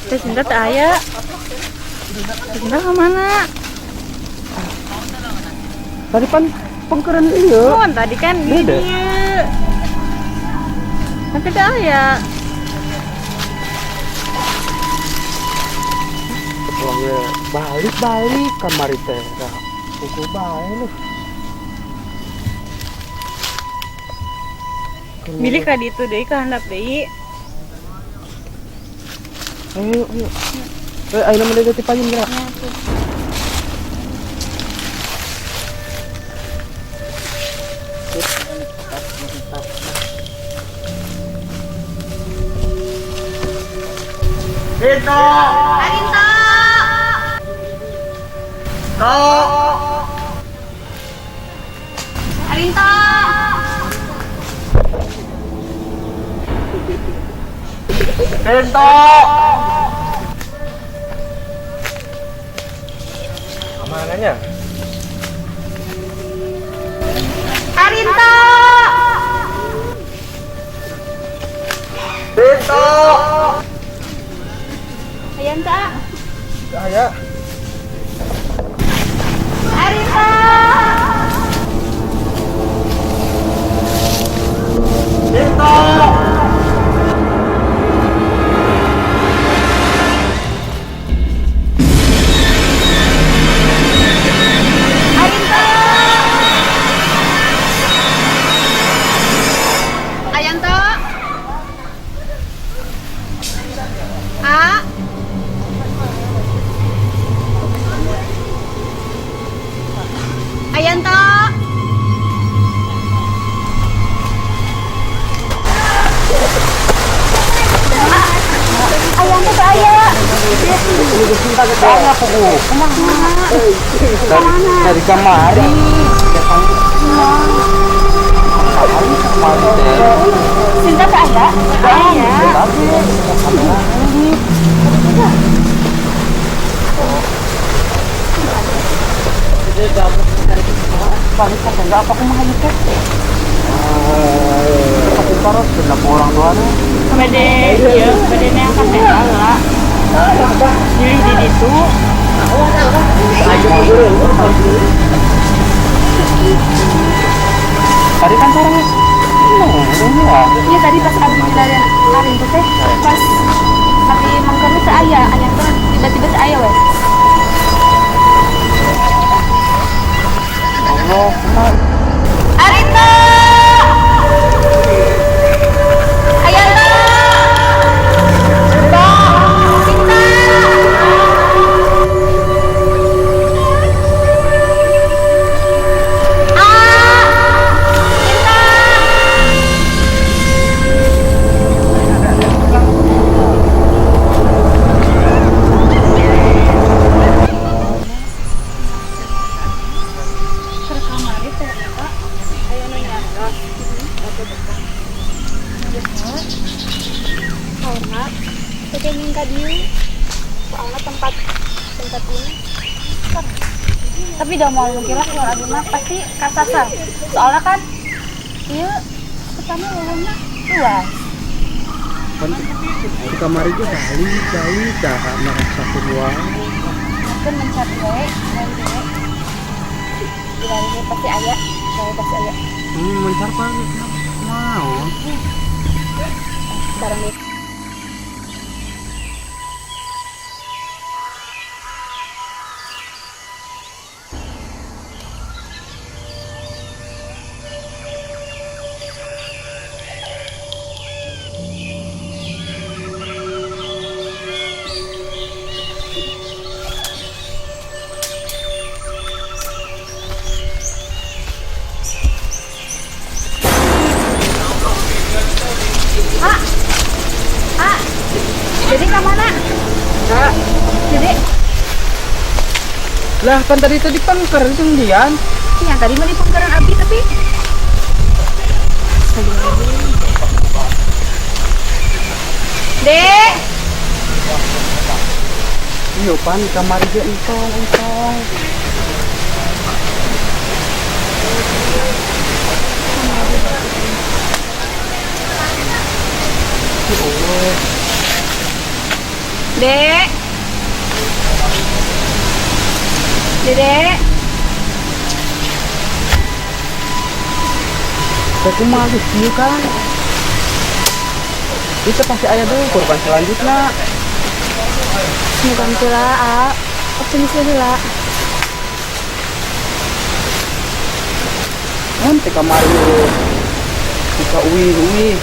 Teh Sinta teu aya. Teh Sinta ka mana? Tadi pan pengkeren ieu. Oh, tadi kan di Beda. Dieu. Tapi teu aya. Pulang ge balik-balik kamari teh. Dah pukul bae lu. Bilih ka ditu deui, ka handap deui. Ayo, ayo. Eh, ayo mah deui ti payun geura. Nya tuh. Rinto. Arinto. To. Arinto. Rinto. Kamananya? Arinto. Rinto. Aya teu? Aya. Arinto. Rinto. Arinto. Ayanto. A. Ayanto. Ayanto teu aya. Dari kamari. Kamari teh. Sinta teu aya? Aya. Balik ka teh apa kumaha ieu teh? Tapi terus sudah orang tua nih. Bade ieu, bade neang ka tenda heula. Bilih di ditu. Tadi kan orangnya ya. Iya, tadi pas abi milarian Arinto teh, pas abi mangkeun teu aya, aya teh tiba-tiba teu aya we. Allah, kumaha? Arinto. Ayanto. Sinta. Sinta. A. Sinta. Kamari teh eta aya nu nyarios batu bekam. Biasana saurna teu kenging ka dieu. Soalna tempat tempat ini serem. Tapi dah mau mungkin lah kalau abdi mah pasti kasasar. Soalnya kan ieu pertama lolongna luas. Kan di kamar itu balik balik dah merasa keluar. Mungkin mencari wae, mencari wae. Di ini pasti aya, saya pasti aya. Mencar apa mau? Barang ini. Ah, ah, jadi ke mana? Jadi, Lah kan tadi itu di pengker itu dia. Yang tadi mah di pengkeran abi tapi. Dek. Iya pan kamar dia entong entong. Ya Allah. Dek. Dede. Teh kumaha geus kieu kan? Itu pasti aya deui korban selanjutnya. Semoga lah, A. Optimis heula. Kan teh kamari suka uih uih.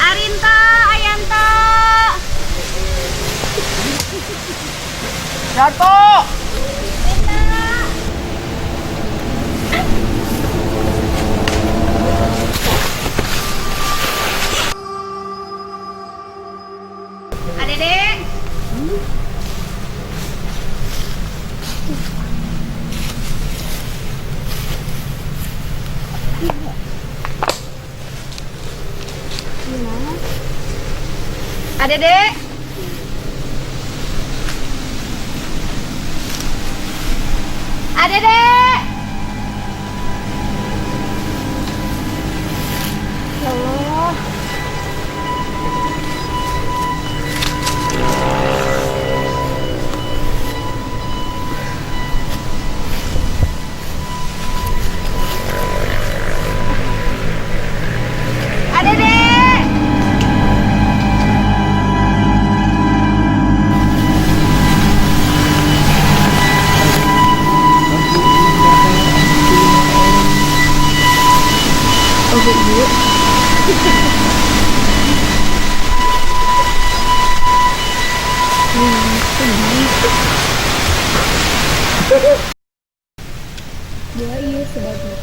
Arinta, Ayanto. Jatuh. Adede. Gimana? Adede. Adede. Ya Allah. Adede. Oh, iya. Dia iya sebagai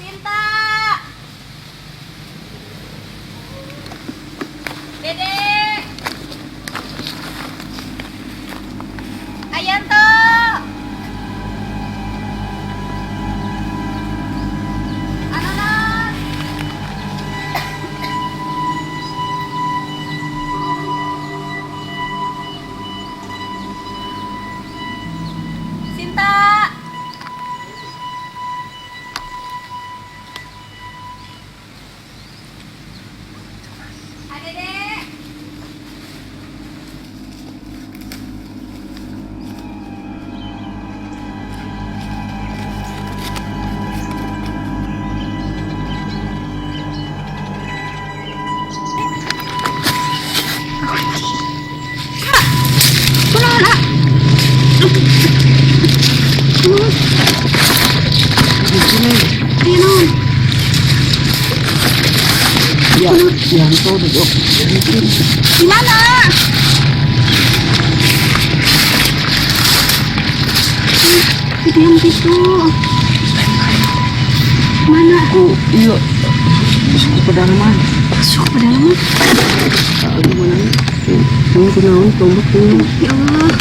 Sinta. Ayo naon? Ya, Yanto duduk. Di mana? Itu yang itu. Mana? Aku iya masuk ke pedalaman. Masuk ke pedalaman. Aduh, mana? Naon kunaon tombak kunaon. Ya Allah.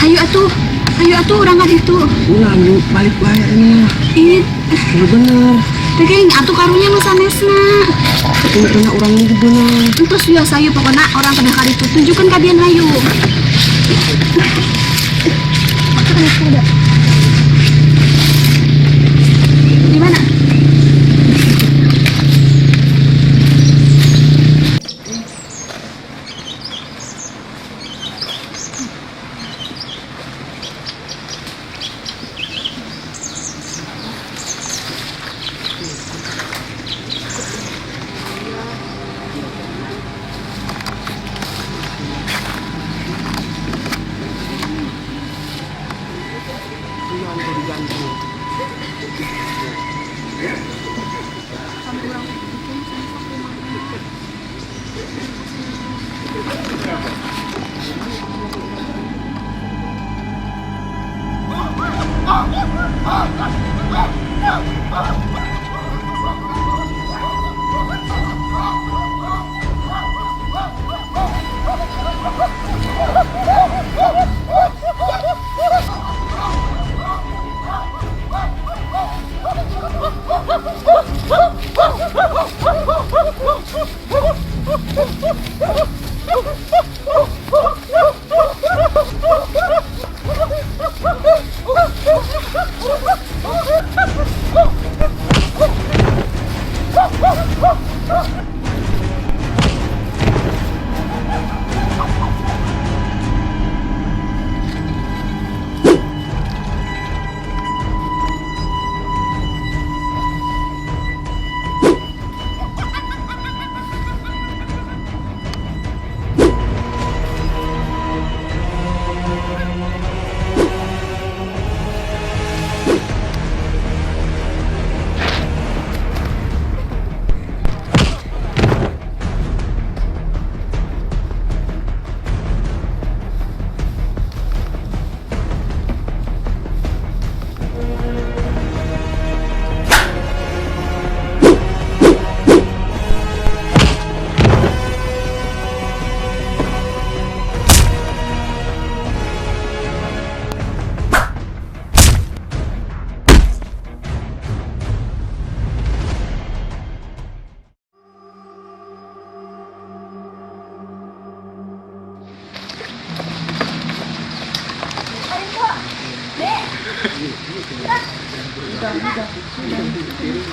Hayu atuh. Hayu atuh urang ka ditu. Ulah nu balik bae ini mah. Ih, Ulah bener. teh geuning atuh karunya nu sanesna. Ini kena orang ini bener. Entos ya sayu pokokna orang kedah ka ditu. Tunjukkan ka dian hayu. Di mana?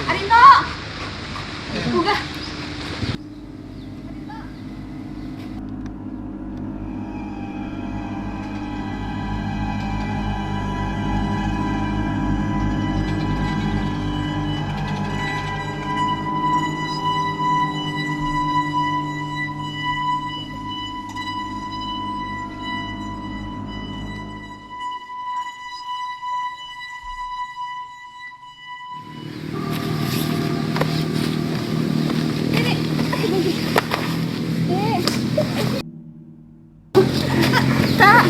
Arinto. Buka. Tak,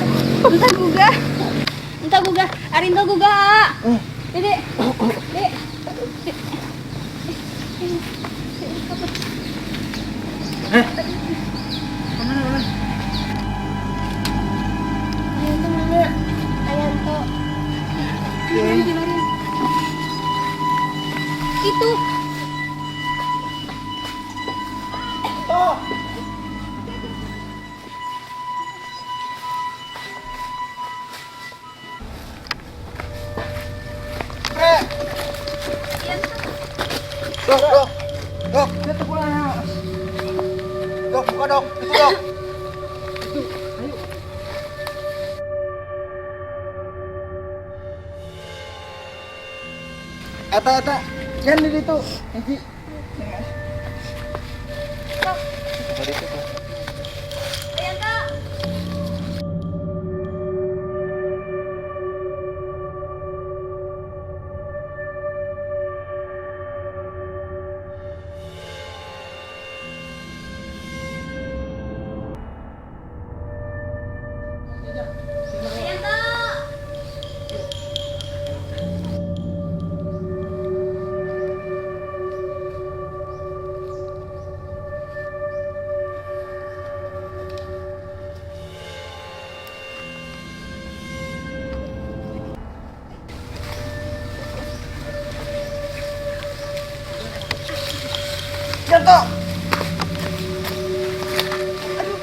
entah gugah. Entah gugah. Arinto gugah. Dede. Dek. Ayanto mana? Ayanto. Gimana, Itu. Dok, dok, dok, itu pulang. Dok, buka dok, itu dok. Eta, eta, kan di situ. Hiji. Ayanto. Yanto. Aduh.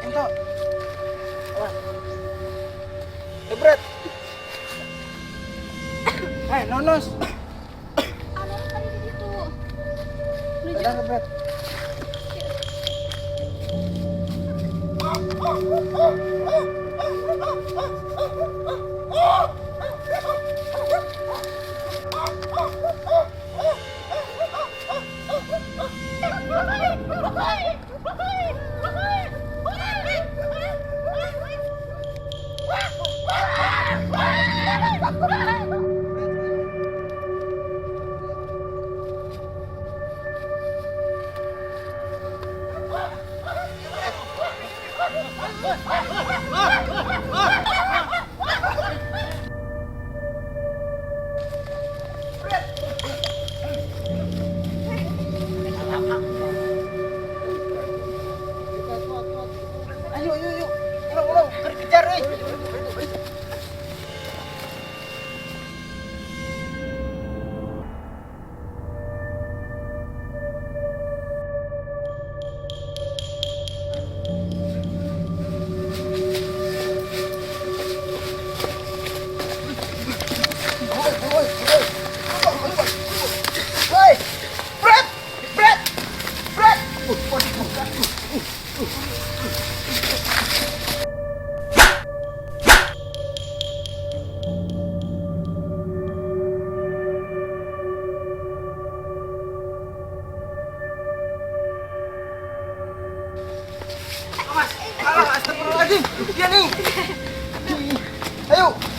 Yanto. Wah. Bret. Nonos. Anu tadi di situ. Menuju Udah, Bret. Ayo, ayo, ayo. Ulang, ulang. Kejar, eh. Woi, Brad, Brad, Brad. Awas, alah, astagfirullahaladzim. Dia nih. Ayo.